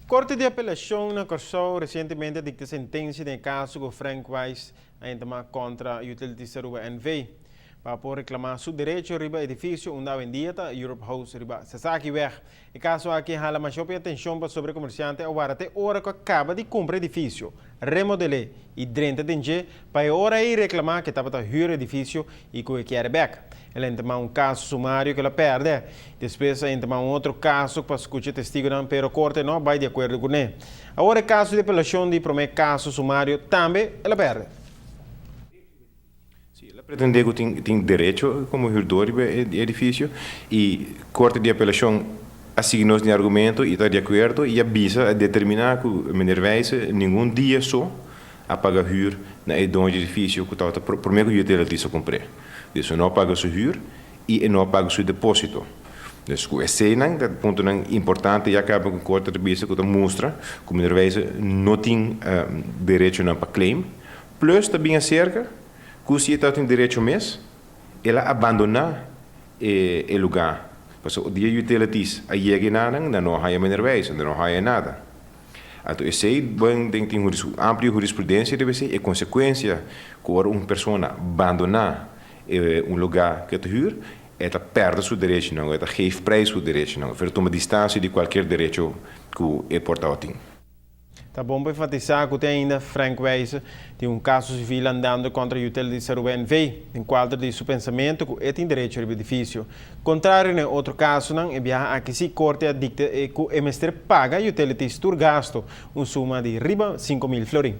Korte di Apelashon na Kòrsou resientemente a dikta sentensia den e kaso ku Frank Weiss a entamá kontra Utilities Aruba NV. Pa por reklamá su derecho riba edifisio unda awendia ta Europe House riba Sasakiweg. E kaso aki a hala masha hopi atenshon pasobra e komersiante a wara te ora ku a kaba di kumpra edifisio, remodel'é i drenta den dje pa e ora ei reklamá ku e tabata hür edifisio i ku e kier e bèk. El a entamá un kaso sumario ku el a pèrdè. Despues a entamá un otro kaso pa skucha testigunan pero korte no a bai di akuerdo kuné. Awor e kaso di apelashon di promé kaso sumario tambe el a pèrdè. Sí, el a pretendé ku tin derecho komo hürdó riba e edifisio i Korte di Apelashon a sigui nos den argumento i ta di akuerdo i a bisa, a determiná ku Meneer Wijze ningun dia so a paga hür na e doño di edifisio ku tabata promé ku Utilities a kumpr'é. Dus e no a paga su hür i e no a paga su depósito. Dus ku eseinan ta puntonan importante ya kaba ku Korte ta bisa ku ta mustra ku Meneer Wijze no tin derechonan pa claim. Plus ta bin aserka ku si e tabatin derecho mes, el a abandoná e lugá. Pasobra dia Utilities a yega enanan, nan no a haña meneer Wijs, nan no a haña nada. Anto esei bon den tin amplio hurisprudensia riba esei, e konsekuensia ku ora un persona bandoná un lugá ku e ta hür, e ta pèrdè su derechonan, e ta geef prijs su derechonan, òf e ta tuma distansia di kualkier derecho ku e por tabatin. Ta bon pa enfatisá ku te ainda Frank Wijze tin un kaso sivil andando kontra Utilities Aruba NV. den kuadro di su pensamentu ku e tin derecho riba edifisio. Kontrario na e otro kasonan, e biaha aki sí korte a dikta e ku e mester paga Utilities tur gasto, un suma di riba 5000 florin.